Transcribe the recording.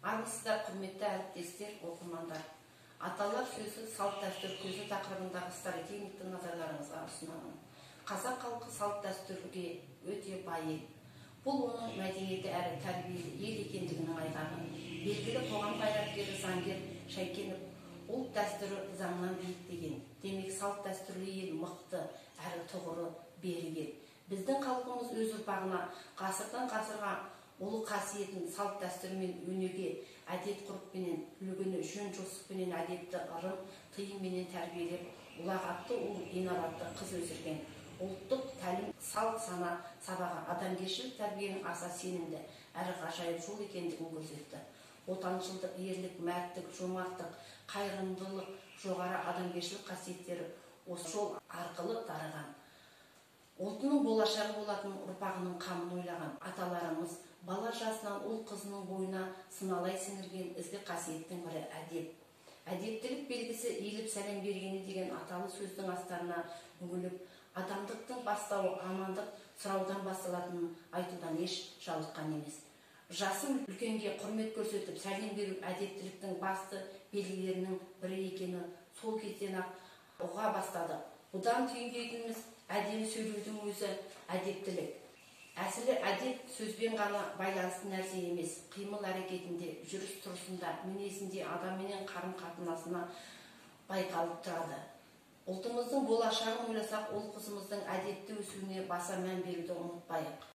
Армысыздар, құрметті әріптестер, оқырмандар. Аталар сөзі салт-дәстүр көзі тақырыбындағы сторителлингті назарларыңызға ұсынамын. Қазақ халқы салт-дәстүрге өте бай ел. Бұл оның мәдениеті әрі тәрбиелі ел екендігінің айғағы. Белгілі қоғам қайраткері заңгер Шайкенов ұлт дәстүрі заңнан биік деген. Демек, салт-дәстүрлі ел мықты әрі тұғыры берік ел. Біздің халқымыз өз ұрпағына ғасырдан ғасырға ұлы қасиетін салт-дәстүрмен өнеге, әдет-ғұрыппенен, үлгіні жөн-жосықпенен, әдепті ырым, тыйымменен тәрбиелеп, ұлағатты ұл, инабатты қыз өсірген. Ұлттық тәлім, салт сана сабағы адамгершілік тәрбиенің аса сенімді әрі ғажайып жол екендігін көрсетті. Отаншылдық, ерлік, мәрттік, жомарттық, қайырымдылық, жоғары адамгершілік қасиеттері осы жол арқылы дарыған. Ұлтының болашағы болатын ұрпағының қамын ойлаған аталарымыз бала жасынан ұл қызының бойына сыналай сіңірген ізгі қасиеттің бірі әдеп. Әдептілік белгісі иіліп сәлем бергені деген аталы сөздің астарына үңіліп, адамдықтың бастауы амандық сұраудан басталатынын айтудан еш жалыққан емес. Жасы үлкенге құрмет көрсетіп сәлем беру әдептіліктің басты белгілерінің бірі екені сол кезден-ақ ұға бастадық. Бұдан түйіндейтініміз әдемі сөйлеудің өзі әдептілік. Әсілі әдеп сөзбен ғана байланысты нәрсе емес, қимыл әрекетінде, жүріс тұрысында, мінезінде, адамменен қарым-қатынасына байқалып тұрады. Ұлтымыздың болашағын ойласақ, ұл қызымыздың әдепті өсуіне баса мән беруді ұмытпайық.